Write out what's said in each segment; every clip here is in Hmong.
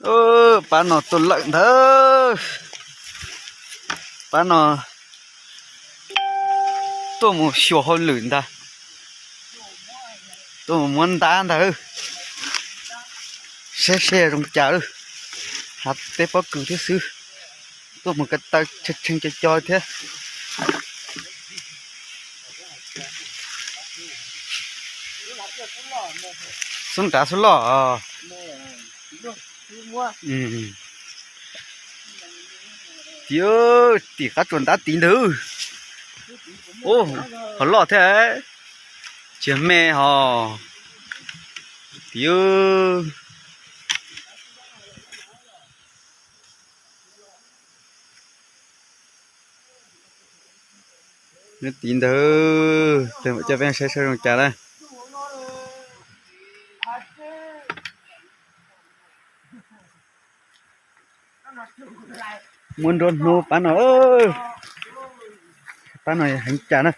Pab no tuaj lawm ntag. Pab no tuaj mus xyuas hauj lwm ntag. Tuaj mus muab ntab ntag. Saib seb zoo cas lawm. Hav teb pob kws thiab xwb. Tuaj mus ko taw tshee tshee co co thiab. Xub nrad xub loj. Tim, tim qab tsuas ntab tid ntag. Ub, ho loj thiab. Tsis me ho. Tim, nws tid ntag. Coj peb saib saib zoo cas lawm. Muaj nruab hnub pab no. Pab no heev cas na.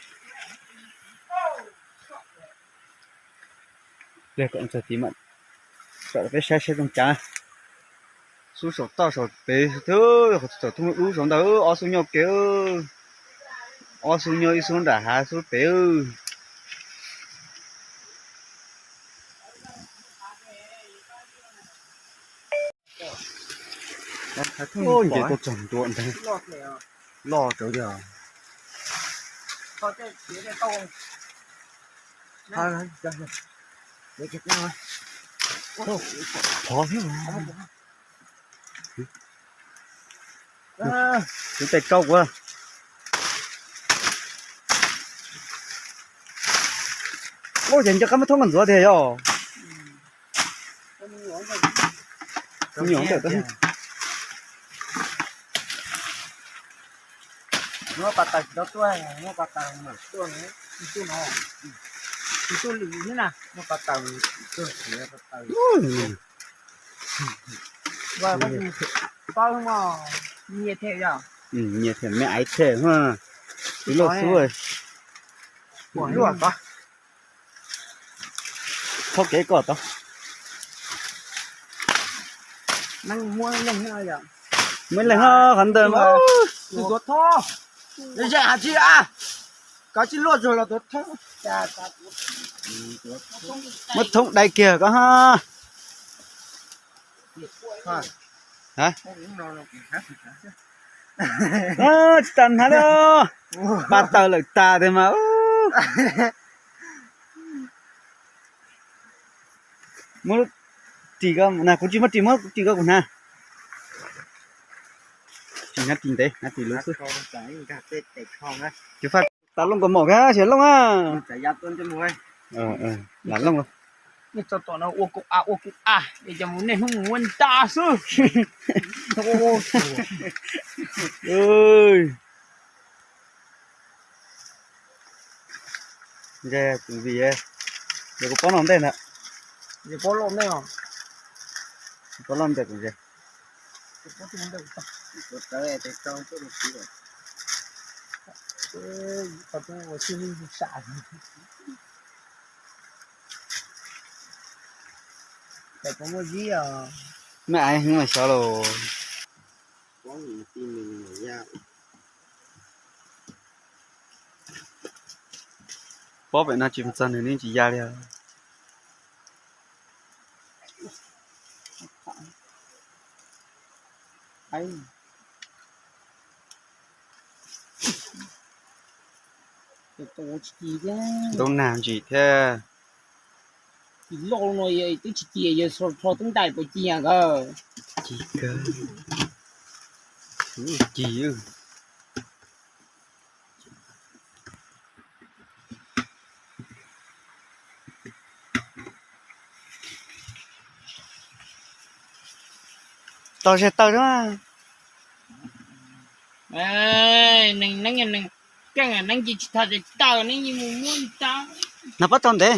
Pliag kom txog tid mam tsom peb saib saib zoo cas. Xub saum toj saum pem thiab, saum thooj dub saum ntawd ob xub nyob ke. Ob xub nyob ib xub nram hav xub pem. Nce tuaj txog ntua ntag. Loj tsawv tiag. Phov thiab. Tus tes rau kuv. Ua cas nco qab muab thoob koj ntxuav tiag yog. Muab pas taws tsis tau tuaj, muab pas taws mam tuaj, tus no, tus tuaj lwm thiab na, muab pas taws tuaj siav pas taws. Paub mos, nyias them yom. Nyias them me aiv them, twb loj xwb. Thaub kev koj tau. Muab leeg qhov ntawd mas. Tuav thoob, zem has tsis a, kov tsis luaj zog los tuav thoob. Muab thoob dai kiag koj ha. Tsis tas hnav li, pas taws lawm tas tiag mas. Muab ris ko na, kuv tsis muaj ris, muab ris ko kuv hnav. Tsis hnav ris ntev, hnav ris luv xwb. Ces faj tas looj kaus mom thiab siav looj a. Lam looj. Nej tso tom no ua kuv a, ua kuv a, es cov mus niaj hnub mus ua nta xwb. Ntshe kuv vim, yog kuv pob loj ntej ntag. Pob loj ntej kuv ntse. Me aiv heev mas xyov los. Pob pem no tsis txog nws ne tsis ya li os. Ntau nag ntsim thiab. Loj no twb tsis tias yog rho tub ntais puas ci nkawd. Ci kawg. Ci. Tau zag taw na. Neeg neeb, neeg keej neeb ci tsis tau zag taw neeb yeej mus muab nta. Nag pob tau ntev.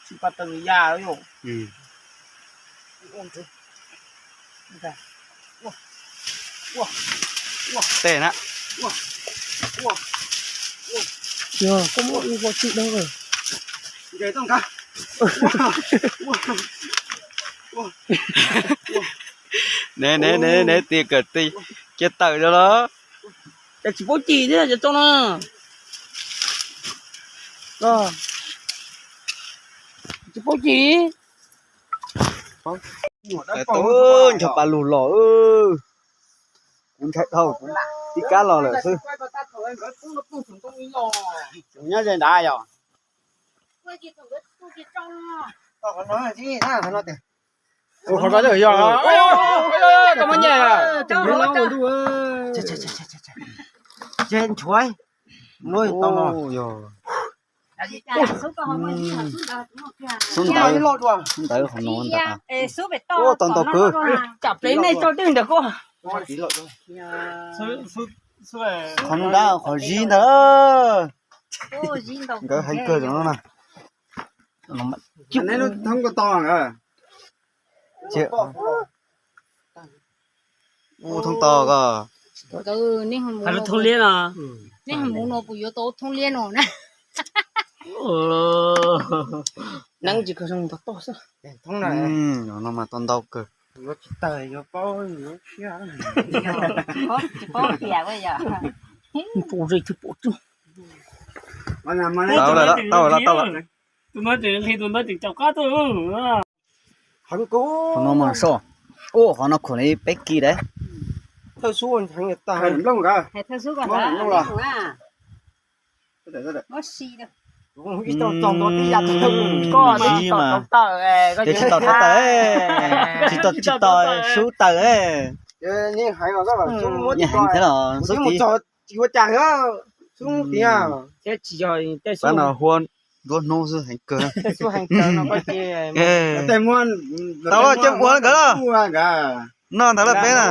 Tsis pa taws ya yom. Tej na. Yog koj muab ua tsis dog. Ne ne ne ne, tis kawm tis, cia tawm rau los. Ces tsis paub cim thiab ces tso no. Tsis paub cim. Nchov pa lug los, kuv ntshai dhau, kuv tib kab los lawm xwb. Nyob ze nrad yog. Qhov no yog, koj muab nyem. Ces nchuav, muab tau no. Xub ntawd, xub ntawd qhov no ntag. Ua tau ntau kawg. Tsam plev nej tso twg ntawm koj. Qhov no nrad qhov zib ntag. Nkawd heev kawg no na. Thoob ko to. Ua thoob to ko. Hais lub thoob liab no. Nej mus no puas yuav tau thoob liab no na? Neeb tsis kawg zoo tau toj xwb. No mas tau ntau kawg. Yuav tsis tawg yuav paub yuav siab. Tsis paub tias yog. Pum zej twb pum tsuj. Tau lawm, tau lawm, tau lawm. Tus no tseem nqhis, tus no tseem caum qab tuaj. Qhov no mas soj. Ua qhov no khuam li peb kis lawm. Thawj xub nplooj nkawd. Koj tsis tau tau tawm, tsis tau tsis tau sub tawm. Nyiam heev thiab los xub tib. Pab no hu nruab hnub xwb heev kawg. Tau los coj mus ua nkawd los. No ntawd lawm peb na.